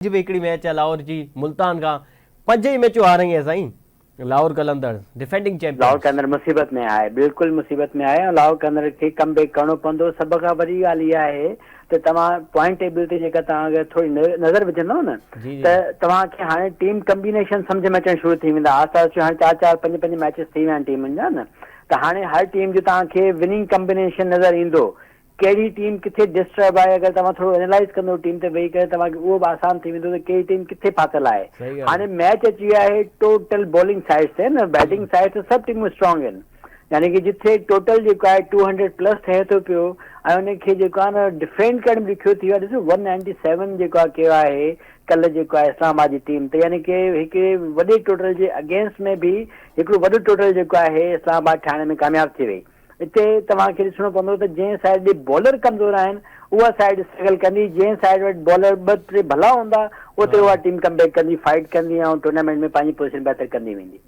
اڄ به هڪڙي ميچ آهي لاهور جي ملتان کان پنج ئي ميچون هارائي آهي سائين لاهور قلندرز ڊفينڊنگ لاهور چيمپيئنز. قلندر مصيبت ۾ آهي بلڪل مصيبت ۾ آهي ۽ لاهور قلندر کي ڪم بيڪ ڪرڻو پوندو سڀ کان وڏي ڳالهه اها آهي ته توهان پوائنٽ ٽيبل تي جيڪا توهان اگر ٿوري نظر وجهندو نه جي جي ته توهان کي هاڻي ٽيم ڪمبينيشن سمجهه ۾ اچڻ شروع ٿي ويندا آهستي آهستي هاڻي چار چار پنج پنج ميچز ٿي ويا آهن ٽيمن جا نه ته هاڻي هر ٽيم جو توهان کي وننگ ڪمبينيشن نظر ايندو ڪهڙي ٽيم ڪٿي ڊسٽرب آهي اگر توهان ٿورو اينالائز ڪندو ٽيم تي ويهي ڪري توهان کي اهو به آسان ٿي ويندو ته ڪهڙي ٽيم ڪٿي ڦاٿل آهي صحيح ڳالهه هاڻي ميچ اچي ويو آهي ٽوٽل بالنگ سائيڊ تي نه بيٽنگ سائيڊ تي سڀ ٽيمون اسٽرانگ آهن يعني ڪي جٿي ٽوٽل جيڪو آهي ٽو هنڊريڊ پلس ٺهي ٿو پيو ۽ ان کي جيڪو آهي نه ڊفينڊ ڪرڻ به ڏکيو ٿي ويو آهي ڏسو ون نائنٽي سيون جيڪو آهي ڪيو آهي ڪلهه جيڪو آهي اسلام آباد جي ٽيم ته يعني ڪي هڪ وڏي ٽوٽل جي اگينسٽ ۾ به هڪڙو وڏو ٽوٽل جيڪو آهي اسلام آباد ٺاهڻ ۾ ڪامياب ٿي وئي اتي توهان کي ڏسڻو پوندو ته جنهن سائيڊ ڏي بالر ڪمزور آهن اها سائيڊ اسٽرگل ڪندي، جنهن سائيڊ وٽ بالر ٻه ٽي ڀلا هوندا اتي اها ٽيم ڪم بيڪ ڪندي، فائيٽ ڪندي ۽ ٽورنامينٽ ۾ پنهنجي پوزيشن بهتر ڪندي ويندي.